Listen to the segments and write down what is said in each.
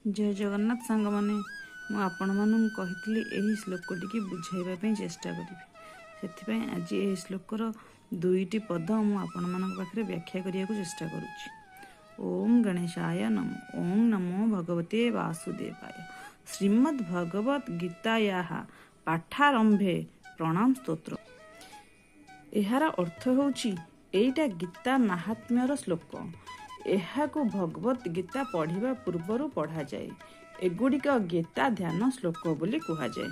ଜୟ ଜଗନ୍ନାଥ ସାଙ୍ଗମାନେ, ମୁଁ ଆପଣମାନଙ୍କୁ କହିଥିଲି ଏହି ଶ୍ଲୋକଟିକି ବୁଝାଇବା ପାଇଁ ଚେଷ୍ଟା କରିବି। ସେଥିପାଇଁ ଆଜି ଏହି ଶ୍ଲୋକର ଦୁଇଟି ପଦ ମୁଁ ଆପଣମାନଙ୍କ ପାଖରେ ବ୍ୟାଖ୍ୟା କରିବାକୁ ଚେଷ୍ଟା କରୁଛି। ଓମ୍ ଗଣେଶାୟ ନମଃ। ଓଁ ନମୋ ଭଗବତେ ବାସୁଦେବାୟ। ଶ୍ରୀମଦ୍ ଭଗବତ ଗୀତାୟାଃ ପାଠାରମ୍ଭେ ପ୍ରଣାମ ସ୍ତୋତ୍ର। ଏହାର ଅର୍ଥ ହେଉଛି, ଏଇଟା ଗୀତା ମାହାତ୍ମ୍ୟର ଶ୍ଲୋକ। ଏହାକୁ ଭଗବତ ଗୀତା ପଢ଼ିବା ପୂର୍ବରୁ ପଢ଼ାଯାଏ। ଏଗୁଡ଼ିକ ଗୀତା ଧ୍ୟାନ ଶ୍ଲୋକ ବୋଲି କୁହାଯାଏ।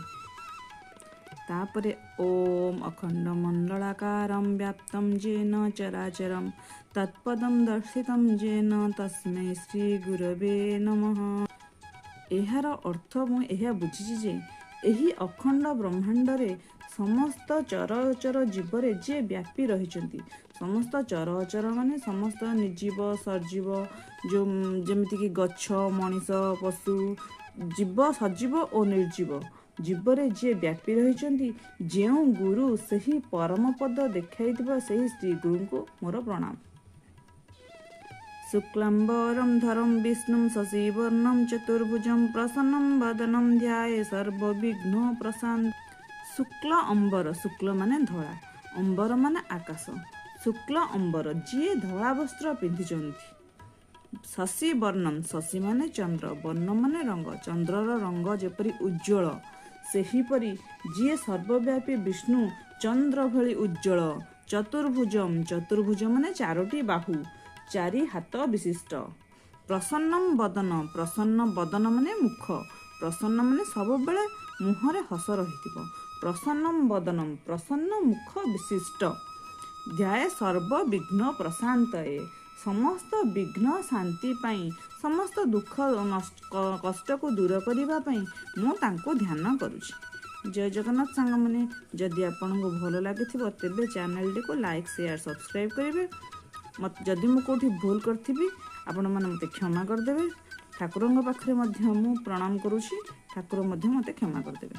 ତାପରେ ଓମ୍ ଅଖଣ୍ଡ ମଣ୍ଡଳାକାରಂ ବ୍ୟାପ୍ତಂ ଯେନ ଚରାଚରಂ ତତ୍ପଦಂ ଦର୍ଶିତಂ ଯେନ ତସ୍ମୈ ଶ୍ରୀ ଗୁରବେ ନମଃ। ଏହାର ଅର୍ଥ ମୁଁ ଏହା ବୁଝିଛି ଯେ ଏହି ଅଖଣ୍ଡ ବ୍ରହ୍ମାଣ୍ଡରେ ସମସ୍ତ ଚର ଅଚର ଜୀବରେ ଯିଏ ବ୍ୟାପି ରହିଛନ୍ତି। ସମସ୍ତ ଚର ଅଚର ମାନେ ସମସ୍ତ ନିର୍ଜୀବ ସଜୀବ, ଯେଉଁ ଯେମିତିକି ଗଛ, ମଣିଷ, ପଶୁ, ଜୀବ, ସଜୀବ ଓ ନିର୍ଜୀବ ଜୀବରେ ଯିଏ ବ୍ୟାପି ରହିଛନ୍ତି, ଯେଉଁ ଗୁରୁ ସେହି ପରମପଦ ଦେଖାଇଥିବା ସେହି ଶ୍ରୀ ଗୁରୁଙ୍କୁ ମୋର ପ୍ରଣାମ। ଶୁକ୍ଲାମ୍ବରಂ ଧରಂ ବିଷ୍ଣୁଂ ଶଶିବର୍ଣ୍ଣಂ ଚତୁର୍ଭୁଜಂ ପ୍ରସନ୍ନಂ ବଦନಂ ଧ୍ୟାୟେ ସର୍ବବିଘ୍ନ ପ୍ରଶାନ୍ତ। ଶୁକ୍ଲ ଅମ୍ବର, ଶୁକ୍ଲ ମାନେ ଧଳା, ଅମ୍ବର ମାନେ ଆକାଶ। ଶୁକ୍ଲ ଅମ୍ବର, ଯିଏ ଧଳା ବସ୍ତ୍ର ପିନ୍ଧିଛନ୍ତି। ଶଶି ବର୍ଣ୍ଣମ, ଶଶି ମାନେ ଚନ୍ଦ୍ର, ବର୍ଣ୍ଣ ମାନେ ରଙ୍ଗ। ଚନ୍ଦ୍ରର ରଙ୍ଗ ଯେପରି ଉଜ୍ଜ୍ୱଳ, ସେହିପରି ଯିଏ ସର୍ବବ୍ୟାପୀ ବିଷ୍ଣୁ ଚନ୍ଦ୍ର ଭଳି ଉଜ୍ଜ୍ୱଳ। ଚତୁର୍ଭୁଜମ, ଚତୁର୍ଭୁଜ ମାନେ ଚାରୋଟି ବାହୁ, ଚାରି ହାତ ବିଶିଷ୍ଟ। ପ୍ରସନ୍ନମ ବଦନ, ପ୍ରସନ୍ନ ବଦନ ମାନେ ମୁଖ। ପ୍ରସନ୍ନ ମାନେ ସବୁବେଳେ ମୁହଁରେ ହସ ରହିଥିବ। ପ୍ରସନ୍ନମ ବଦନମ, ପ୍ରସନ୍ନ ମୁଖ ବିଶିଷ୍ଟ। ଧ୍ୟାଏ ସର୍ବ ବିଘ୍ନ ପ୍ରଶାନ୍ତଏ, ସମସ୍ତ ବିଘ୍ନ ଶାନ୍ତି ପାଇଁ, ସମସ୍ତ ଦୁଃଖ କଷ୍ଟକୁ ଦୂର କରିବା ପାଇଁ ମୁଁ ତାଙ୍କୁ ଧ୍ୟାନ କରୁଛି। ଜୟ ଜଗନ୍ନାଥ ସାଙ୍ଗମାନେ, ଯଦି ଆପଣଙ୍କୁ ଭଲ ଲାଗିଥିବ ତେବେ ଚ୍ୟାନେଲଟିକୁ ଲାଇକ୍, ସେୟାର, ସବସ୍କ୍ରାଇବ୍ କରିବେ। ମୋତେ ଯଦି ମୁଁ କେଉଁଠି ଭୁଲ କରିଥିବି, ଆପଣମାନେ ମୋତେ କ୍ଷମା କରିଦେବେ। ଠାକୁରଙ୍କ ପାଖରେ ମଧ୍ୟ ମୁଁ ପ୍ରଣାମ କରୁଛି, ଠାକୁର ମଧ୍ୟ ମୋତେ କ୍ଷମା କରିଦେବେ।